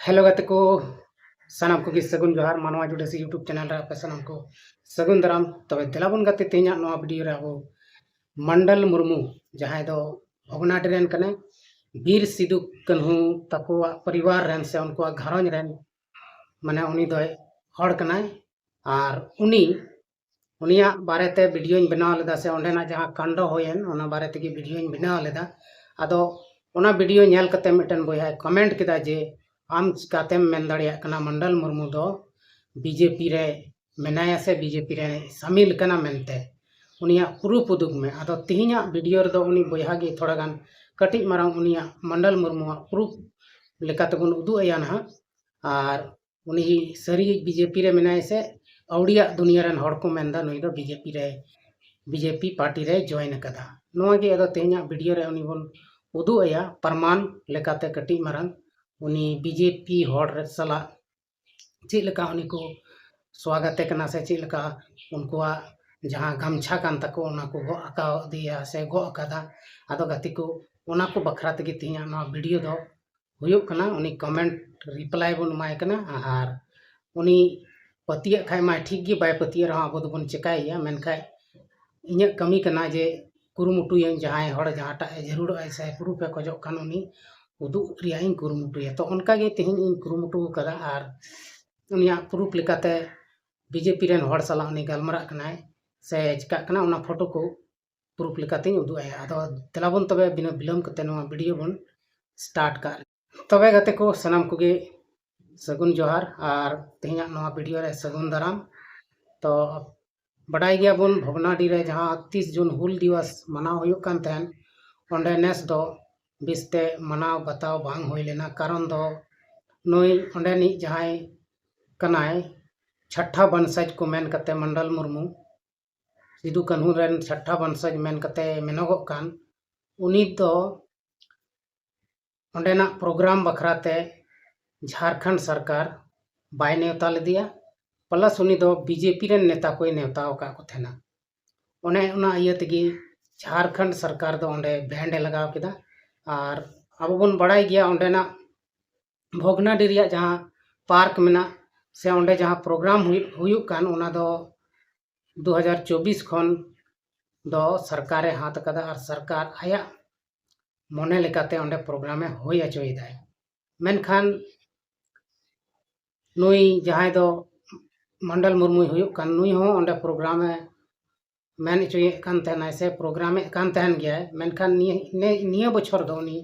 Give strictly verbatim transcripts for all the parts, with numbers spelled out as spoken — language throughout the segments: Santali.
ᱦᱮᱞᱳ ᱜᱟᱛᱮ ᱠᱚ, ᱥᱟᱱᱟᱢ ᱠᱚᱜᱮ ᱥᱟᱹᱜᱩᱱ ᱡᱚᱦᱟᱨ᱾ ᱢᱟᱱᱣᱟ ᱡᱩᱰᱟᱹᱥᱤ YouTube ᱪᱮᱱᱮᱞ ᱨᱮ ᱟᱯᱮ ᱥᱟᱱᱟᱢ ᱠᱚ ᱥᱟᱹᱜᱩᱱ ᱫᱟᱨᱟᱢ᱾ ᱛᱚᱵᱮ ᱫᱮᱞᱟ ᱵᱚᱱ ᱜᱟᱛᱮ, ᱛᱮᱦᱮᱧᱟᱜ ᱱᱚᱣᱟ ᱵᱷᱤᱰᱤᱭᱳ ᱨᱮ ᱟᱵᱚ ᱢᱚᱱᱰᱚᱞ ᱢᱩᱨᱢᱩ, ᱡᱟᱦᱟᱸᱭ ᱫᱚ ᱵᱷᱚᱜᱽᱱᱟᱰᱤ ᱨᱮᱱ ᱠᱟᱱᱟᱭ, ᱵᱤᱨ ᱥᱤᱫᱩ ᱠᱟᱹᱱᱦᱩ ᱛᱟᱠᱚᱣᱟᱜ ᱯᱚᱨᱤᱵᱟᱨ ᱨᱮᱱ ᱥᱮ ᱩᱱᱠᱩᱣᱟᱜ ᱜᱷᱟᱨᱚᱸᱡᱽ ᱨᱮᱱ, ᱢᱟᱱᱮ ᱩᱱᱤ ᱫᱚᱭ ᱦᱚᱲ ᱠᱟᱱᱟᱭ᱾ ᱟᱨ ᱩᱱᱤ, ᱩᱱᱤᱭᱟᱜ ᱵᱟᱨᱮᱛᱮ ᱵᱷᱤᱰᱤᱭᱳᱧ ᱵᱮᱱᱟᱣ ᱞᱮᱫᱟ, ᱥᱮ ᱚᱸᱰᱮᱱᱟᱜ ᱡᱟᱦᱟᱸ ᱠᱟᱱᱰᱚ ᱦᱩᱭᱮᱱ, ᱚᱱᱟ ᱵᱟᱨᱮ ᱛᱮᱜᱮ ᱵᱷᱤᱰᱤᱭᱳᱧ ᱵᱮᱱᱟᱣ ᱞᱮᱫᱟ᱾ ᱟᱫᱚ ᱚᱱᱟ ᱵᱷᱤᱰᱤᱭᱳ ᱧᱮᱞ ᱠᱟᱛᱮ ᱢᱤᱫᱴᱮᱱ ᱵᱚᱭᱦᱟᱭ ᱠᱚᱢᱮᱱᱴ ᱠᱮᱫᱟ ᱡᱮ, "ᱟᱢ ᱪᱤᱠᱟᱛᱮᱢ ᱢᱮᱱ ᱫᱟᱲᱮᱭᱟᱜ ᱠᱟᱱᱟ ᱢᱚᱱᱰᱚᱞ ᱢᱩᱨᱢᱩ ᱫᱚ ᱵᱤᱡᱮᱯᱤ ᱨᱮ ᱢᱮᱱᱟᱭᱟ ᱥᱮ ᱵᱤᱡᱮᱯᱤ ᱨᱮ ᱥᱟᱢᱤᱞ ᱠᱟᱱᱟ ᱢᱮᱱᱛᱮ? ᱩᱱᱤᱭᱟᱜ ᱯᱨᱩᱯᱷ ᱩᱫᱩᱜ ᱢᱮ?" ᱟᱫᱚ ᱛᱮᱦᱮᱧᱟᱜ ᱵᱷᱤᱰᱤᱭᱳ ᱨᱮᱫᱚ ᱩᱱᱤ ᱵᱚᱭᱦᱟ ᱜᱮ ᱛᱷᱚᱲᱟ ᱜᱟᱱ ᱠᱟᱹᱴᱤᱡ ᱢᱟᱨᱟᱝ ᱩᱱᱤᱭᱟᱜ ᱢᱚᱱᱰᱚᱞ ᱢᱩᱨᱢᱩᱣᱟᱜ ᱯᱨᱩᱯᱷ ᱞᱮᱠᱟ ᱛᱮᱵᱚᱱ ᱩᱫᱩᱜ ᱟᱭᱟ ᱱᱟᱦᱟᱜ᱾ ᱟᱨ ᱩᱱᱤ ᱥᱟᱹᱨᱤ ᱵᱤᱡᱮᱯᱤ ᱨᱮ ᱢᱮᱱᱟᱭ ᱥᱮ ᱟᱹᱣᱲᱤᱭᱟᱜ ᱫᱩᱱᱤᱭᱟᱹ ᱨᱮᱱ ᱦᱚᱲ ᱠᱚ ᱢᱮᱱᱫᱟ ᱱᱩᱭ ᱫᱚ ᱵᱤᱡᱮᱯᱤ ᱨᱮ, ᱵᱤᱡᱮᱯᱤ ᱯᱟᱨᱴᱤ ᱨᱮ ᱡᱚᱭᱮᱱ ᱟᱠᱟᱫᱟ᱾ ᱱᱚᱣᱟ ᱜᱮ ᱟᱫᱚ ᱛᱮᱦᱮᱧᱟᱜ ᱵᱷᱤᱰᱤᱭᱳ ᱨᱮ ᱩᱱᱤ ᱵᱚᱱ ᱩᱫᱩᱜ ᱟᱭᱟ ᱯᱨᱚᱢᱟᱱ ᱞᱮᱠᱟᱛᱮ ᱠᱟᱹᱴᱤᱡ ᱢᱟᱨᱟᱝ ᱩᱱᱤ ᱵᱤᱡᱮᱯᱤ ᱦᱚᱲ ᱨᱮ ᱥᱟᱞᱟᱜ ᱪᱮᱫ ᱞᱮᱠᱟ ᱩᱱᱤ ᱠᱚ ᱥᱣᱟᱜᱟᱛᱮ ᱠᱟᱱᱟ ᱥᱮ ᱪᱮᱫ ᱞᱮᱠᱟ ᱩᱱᱠᱩᱣᱟᱜ ᱡᱟᱦᱟᱸ ᱜᱟᱢᱪᱷᱟ ᱠᱟᱱ ᱛᱟᱠᱚ ᱚᱱᱟ ᱠᱚ ᱜᱚᱜ ᱟᱠᱟᱫᱮᱭᱟ ᱥᱮ ᱜᱚᱜ ᱟᱠᱟᱫᱟ᱾ ᱟᱫᱚ ᱜᱟᱛᱮ ᱠᱚ, ᱚᱱᱟ ᱠᱚ ᱵᱟᱠᱷᱨᱟ ᱛᱮᱜᱮ ᱛᱮᱦᱮᱧᱟᱜ ᱱᱚᱣᱟ ᱵᱷᱤᱰᱤᱭᱳ ᱫᱚ ᱦᱩᱭᱩᱜ ᱠᱟᱱᱟ᱾ ᱩᱱᱤ ᱠᱚᱢᱮᱱᱴ ᱨᱤᱯᱞᱟᱭ ᱵᱚᱱ ᱮᱢᱟᱭ ᱠᱟᱱᱟ᱾ ᱟᱨ ᱩᱱᱤ ᱯᱟᱹᱛᱭᱟᱹᱜ ᱠᱷᱟᱡ ᱢᱟ ᱴᱷᱤᱠ ᱜᱮ, ᱵᱟᱭ ᱯᱟᱹᱛᱭᱟᱹᱜ ᱨᱮᱦᱚᱸ ᱟᱵᱚ ᱫᱚᱵᱚᱱ ᱪᱮᱠᱟᱭᱮᱭᱟ᱾ ᱢᱮᱱᱠᱷᱟᱡ ᱤᱧᱟᱹᱜ ᱠᱟᱹᱢᱤ ᱠᱟᱱᱟ ᱡᱮ ᱠᱩᱨᱩᱢᱩᱴᱩᱭᱟᱹᱧ, ᱡᱟᱦᱟᱸᱭ ᱦᱚᱲ ᱡᱟᱦᱟᱸᱴᱟᱜ ᱮ ᱡᱟᱹᱨᱩᱲᱚᱜᱼᱟᱭ ᱥᱮ ᱯᱨᱩᱯᱷ ᱮ ᱠᱷᱚᱡᱚᱜ ᱠᱷᱟᱱ ᱩᱱᱤ ᱩᱫᱩᱜ ᱨᱮᱭᱟᱜ ᱤᱧ ᱠᱩᱨᱩᱢᱩᱴᱩᱭᱟ᱾ ᱛᱚ ᱚᱱᱠᱟ ᱜᱮ ᱛᱮᱦᱮᱧ ᱤᱧ ᱠᱩᱨᱩᱢᱩᱴᱩ ᱟᱠᱟᱫᱟ᱾ ᱟᱨ ᱩᱱᱤᱭᱟᱜ ᱯᱨᱩᱯᱷ ᱞᱮᱠᱟᱛᱮ ᱵᱤᱡᱮᱯᱤ ᱨᱮᱱ ᱦᱚᱲ ᱥᱟᱞᱟᱜ ᱩᱱᱤ ᱜᱟᱞᱢᱟᱨᱟᱜ ᱠᱟᱱᱟᱭ ᱥᱮ ᱪᱤᱠᱟᱜ ᱠᱟᱱᱟ, ᱚᱱᱟ ᱯᱷᱳᱴᱳ ᱠᱚ ᱯᱨᱩᱯᱷ ᱞᱮᱠᱟᱛᱤᱧ ᱩᱫᱩᱜ ᱟᱭᱟ᱾ ᱟᱫᱚ ᱫᱮᱞᱟ ᱵᱚᱱ ᱛᱚᱵᱮ ᱵᱤᱱᱟᱹ ᱵᱤᱞᱚᱢ ᱠᱟᱛᱮ ᱱᱚᱣᱟ ᱵᱷᱤᱰᱤᱭᱳ ᱵᱚᱱ ᱥᱴᱟᱨᱴ ᱠᱟᱜ᱾ ᱛᱚᱵᱮ ᱜᱟᱛᱮ ᱠᱚ ᱥᱟᱱᱟᱢ ᱠᱚᱜᱮ ᱥᱟᱹᱜᱩᱱ ᱡᱚᱦᱟᱨ ᱟᱨ ᱛᱮᱦᱮᱧᱟᱜ ᱱᱚᱣᱟ ᱵᱷᱤᱰᱤᱭᱳ ᱨᱮ ᱥᱟᱹᱜᱩᱱ ᱫᱟᱨᱟᱢ᱾ ᱛᱚ ᱵᱟᱰᱟᱭ ᱜᱮᱭᱟᱵᱚᱱ ᱵᱷᱚᱜᱽᱱᱟᱰᱤ ᱨᱮ ᱡᱟᱦᱟᱸ ᱛᱤᱥ ᱡᱩᱱ ᱦᱩᱞ ᱫᱤᱵᱚᱥ ᱢᱟᱱᱟᱣ ᱦᱩᱭᱩᱜ ᱠᱟᱱ ᱛᱟᱦᱮᱸᱱ, ᱚᱸᱰᱮ ᱱᱮᱥ ᱫᱚ ᱵᱮᱥᱛᱮ ᱢᱟᱱᱟᱣ ᱵᱟᱛᱟᱣ ᱵᱟᱝ ᱦᱩᱭ ᱞᱮᱱᱟ᱾ ᱠᱟᱨᱚᱱ ᱫᱚ ᱱᱩᱭ ᱚᱸᱰᱮᱱᱤᱡ ᱡᱟᱦᱟᱸᱭ ᱠᱟᱱᱟᱭ ᱪᱷᱟᱴᱴᱷᱟ ᱵᱚᱝᱥᱚᱡᱽ ᱠᱚ ᱢᱮᱱ ᱠᱟᱛᱮ, ᱢᱚᱱᱰᱚᱞ ᱢᱩᱨᱢᱩ, ᱥᱤᱫᱩ ᱠᱟᱹᱱᱦᱩ ᱨᱮᱱ ᱪᱷᱟᱴᱴᱷᱟ ᱵᱚᱝᱥᱚᱡᱽ ᱢᱮᱱ ᱠᱟᱛᱮ ᱢᱮᱱᱚᱜᱚᱜ ᱠᱟᱱ, ᱩᱱᱤ ᱫᱚ ᱚᱸᱰᱮᱱᱟᱜ ᱯᱨᱳᱜᱨᱟᱢ ᱵᱟᱠᱷᱨᱟ ᱛᱮ ᱡᱷᱟᱲᱠᱷᱚᱸᱰ ᱥᱚᱨᱠᱟᱨ ᱵᱟᱭ ᱱᱮᱣᱛᱟ ᱞᱮᱫᱮᱭᱟ, ᱯᱞᱟᱥ ᱩᱱᱤ ᱫᱚ ᱵᱤᱡᱮᱯᱤ ᱨᱮᱱ ᱱᱮᱛᱟ ᱠᱚᱭ ᱱᱮᱣᱛᱟ ᱟᱠᱟᱫ ᱠᱚ ᱛᱟᱦᱮᱱᱟ᱾ ᱚᱱᱮ ᱚᱱᱟ ᱤᱭᱟᱹ ᱛᱮᱜᱮ ᱡᱷᱟᱲᱠᱷᱚᱸᱰ ᱥᱚᱨᱠᱟᱨ ᱫᱚ ᱚᱸᱰᱮ ᱵᱮᱱᱰ ᱮ ᱞᱟᱜᱟᱣ ᱠᱮᱫᱟ᱾ ᱟᱨ ᱟᱵᱚ ᱵᱚᱱ ᱵᱟᱲᱟᱭ ᱜᱮᱭᱟ ᱚᱸᱰᱮᱱᱟᱜ ᱵᱷᱚᱜᱽᱱᱟᱰᱤ ᱨᱮᱭᱟᱜ ᱡᱟᱦᱟᱸ ᱯᱟᱨᱠ ᱢᱮᱱᱟᱜ, ᱥᱮ ᱚᱸᱰᱮ ᱡᱟᱦᱟᱸ ᱯᱨᱳᱜᱨᱟᱢ ᱦᱩᱭᱩᱜ ᱦᱩᱭᱩᱜ ᱠᱟᱱ, ᱚᱱᱟ ᱫᱚ ᱫᱩ ᱦᱟᱡᱟᱨ ᱪᱚᱵᱵᱤᱥ ᱠᱷᱚᱱ ᱫᱚ ᱥᱚᱨᱠᱟᱨᱮ ᱦᱟᱛ ᱟᱠᱟᱫᱟ ᱟᱨ ᱥᱚᱨᱠᱟᱨ ᱟᱭᱟᱜ ᱢᱚᱱᱮ ᱞᱮᱠᱟᱛᱮ ᱚᱸᱰᱮ ᱯᱨᱳᱜᱨᱟᱢᱮ ᱦᱩᱭ ᱦᱚᱪᱚᱭᱮᱫᱟᱭ᱾ ᱢᱮᱱᱠᱷᱟᱱ ᱱᱩᱭ ᱡᱟᱦᱟᱸᱭ ᱫᱚ ᱢᱚᱱᱰᱚᱞ ᱢᱩᱨᱢᱩᱭ ᱦᱩᱭᱩᱜ ᱠᱟᱱ, ᱱᱩᱭ ᱦᱚᱸ ᱚᱸᱰᱮ ᱯᱨᱳᱜᱨᱟᱢᱮ ᱢᱮᱱ ᱦᱚᱪᱚᱭᱮᱫ ᱠᱟᱱ ᱛᱟᱦᱮᱱᱟᱭ ᱥᱮ ᱯᱨᱳᱜᱨᱟᱢᱮᱫ ᱠᱟᱱ ᱛᱟᱦᱮᱱ ᱜᱮᱭᱟᱭ, ᱢᱮᱱᱠᱷᱟᱱ ᱱᱤᱭᱟᱹ ᱱᱤᱭᱟᱹ ᱱᱤᱭᱟᱹ ᱵᱚᱪᱷᱚᱨ ᱫᱚ ᱩᱱᱤ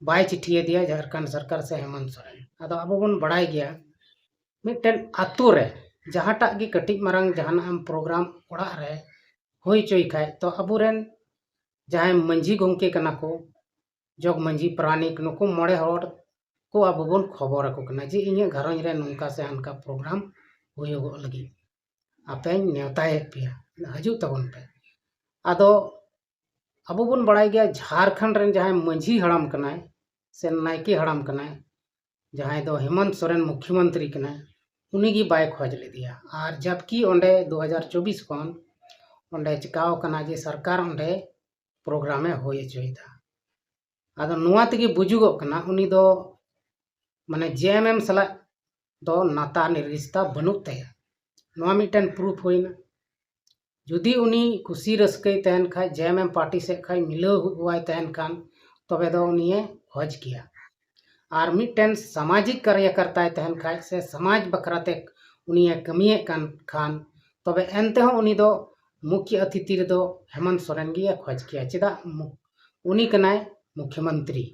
ᱵᱟᱭ ᱪᱤᱴᱷᱤᱭᱟᱫᱮᱭᱟ ᱡᱷᱟᱲᱠᱷᱚᱸᱰ ᱥᱚᱨᱠᱟᱨ ᱥᱮ ᱦᱮᱢᱚᱱᱛ ᱥᱚᱨᱮᱱ᱾ ᱟᱫᱚ ᱟᱵᱚ ᱵᱚᱱ ᱵᱟᱲᱟᱭ ᱜᱮᱭᱟ, ᱢᱤᱫᱴᱮᱱ ᱟᱛᱳ ᱨᱮ ᱡᱟᱦᱟᱸᱴᱟᱜ ᱜᱮ ᱠᱟᱹᱴᱤᱡ ᱢᱟᱨᱟᱝ ᱡᱟᱦᱟᱱᱟᱜ ᱮᱢ ᱯᱨᱳᱜᱨᱟᱢ ᱚᱲᱟᱜ ᱨᱮ ᱦᱩᱭ ᱦᱚᱪᱚᱭ ᱠᱷᱟᱡ, ᱛᱚ ᱟᱵᱚᱨᱮᱱ ᱡᱟᱦᱟᱸᱭ ᱢᱟᱹᱡᱷᱤ ᱜᱚᱢᱠᱮ ᱠᱟᱱᱟ ᱠᱚ, ᱡᱚᱜᱽ ᱢᱟᱹᱡᱷᱤ ᱯᱟᱨᱟᱱᱤᱠ, ᱱᱩᱠᱩ ᱢᱚᱬᱮ ᱦᱚᱲ ᱠᱚ ᱟᱵᱚ ᱵᱚᱱ ᱠᱷᱚᱵᱚᱨ ᱟᱠᱚ ᱠᱟᱱᱟ ᱡᱮ ᱤᱧᱟᱹᱜ ᱜᱷᱟᱨᱚᱸᱡᱽ ᱨᱮ ᱱᱚᱝᱠᱟ ᱥᱮ ᱦᱟᱱᱠᱟ ᱯᱨᱳᱜᱨᱟᱢ ᱦᱩᱭᱩᱜᱚᱜ ᱞᱟᱹᱜᱤᱫ, ᱟᱯᱮᱧ ᱱᱮᱣᱛᱟᱭᱮᱫ ᱯᱮᱭᱟ, ᱦᱤᱡᱩᱜ ᱛᱟᱵᱚᱱ ᱯᱮ᱾ ᱟᱫᱚ ᱟᱵᱚ ᱵᱚᱱ ᱵᱟᱲᱟᱭ ᱜᱮᱭᱟ, ᱡᱷᱟᱲᱠᱷᱚᱸᱰ ᱨᱮᱱ ᱡᱟᱦᱟᱸᱭ ᱢᱟᱹᱡᱷᱤ ᱦᱟᱲᱟᱢ ᱠᱟᱱᱟᱭ ᱥᱮ ᱱᱟᱭᱠᱮ ᱦᱟᱲᱟᱢ ᱠᱟᱱᱟᱭ, ᱡᱟᱦᱟᱸᱭ ᱫᱚ ᱦᱮᱢᱚᱱᱛ ᱥᱚᱨᱮᱱ ᱢᱩᱠᱷᱭᱚᱢᱚᱱᱛᱨᱤ ᱠᱟᱱᱟᱭ, ᱩᱱᱤ ᱜᱮ ᱵᱟᱭ ᱠᱷᱚᱡᱽ ᱞᱮᱫᱮᱭᱟ᱾ ᱟᱨ ᱡᱟᱵᱠᱤ ᱚᱸᱰᱮ ᱫᱩ ᱦᱟᱡᱟᱨ ᱪᱚᱵᱵᱤᱥ ᱠᱷᱚᱱ ᱚᱸᱰᱮ ᱪᱤᱠᱟᱣ ᱠᱟᱱᱟ ᱡᱮ ᱥᱚᱨᱠᱟᱨ ᱚᱸᱰᱮ ᱯᱨᱳᱜᱨᱟᱢᱮ ᱦᱩᱭ ᱦᱚᱪᱚᱭᱮᱫᱟ᱾ ᱟᱫᱚ ᱱᱚᱣᱟ ᱛᱮᱜᱮ ᱵᱩᱡᱩᱜᱚᱜ ᱠᱟᱱᱟ ᱩᱱᱤ ᱫᱚ ᱢᱟᱱᱮ ᱡᱮ ᱮᱢ ᱮᱢ ᱥᱟᱞᱟᱜ ᱫᱚ ᱱᱟᱛᱟ ᱨᱤᱥᱛᱟ ᱵᱟᱹᱱᱩᱜ ᱛᱟᱭᱟ᱾ ᱱᱚᱣᱟ ᱢᱤᱫᱴᱮᱱ ᱯᱨᱩᱯ ᱦᱩᱭᱱᱟ᱾ ᱡᱩᱫᱤ ᱩᱱᱤ ᱠᱩᱥᱤ ᱨᱟᱹᱥᱠᱟᱹᱭ ᱛᱟᱦᱮᱱ ᱠᱷᱟᱡ, ᱡᱮ ᱮᱢ ᱮᱢ ᱯᱟᱨᱴᱤ ᱥᱮᱫ ᱠᱷᱚᱡ ᱢᱤᱞᱟᱹᱣ ᱦᱩᱭ ᱛᱟᱦᱮᱱ ᱠᱷᱟᱱ, ᱛᱚᱵᱮ ᱫᱚ ᱩᱱᱤᱭᱮ ᱦᱚᱡᱽ ᱠᱮᱭᱟ᱾ ᱟᱨ ᱢᱤᱫᱴᱮᱱ ᱥᱟᱢᱟᱡᱤᱠ ᱠᱟᱨᱭᱟᱠᱚᱨᱛᱟᱭ ᱛᱟᱦᱮᱱ ᱠᱷᱟᱡ ᱥᱮ ᱥᱚᱢᱟᱡᱽ ᱵᱟᱠᱷᱨᱟᱛᱮ ᱩᱱᱤᱭᱮ ᱠᱟᱹᱢᱤᱭᱮᱫ ᱠᱟᱱ ᱠᱷᱟᱱ, ᱛᱚᱵᱮ ᱮᱱᱛᱮᱦᱚᱸ ᱩᱱᱤ ᱫᱚ ᱢᱩᱠᱷᱭᱚ ᱚᱛᱤᱛᱷᱤ ᱨᱮᱫᱚ ᱦᱮᱢᱚᱱᱛ ᱥᱚᱨᱮᱱ ᱜᱮᱭ ᱠᱷᱚᱡᱽ ᱠᱮᱭᱟ᱾ ᱪᱮᱫᱟᱜ? ᱢᱩ-, ᱩᱱᱤ ᱠᱟᱱᱟᱭ ᱢᱩᱠᱷᱭᱚᱢᱚᱱᱛᱨᱤ᱾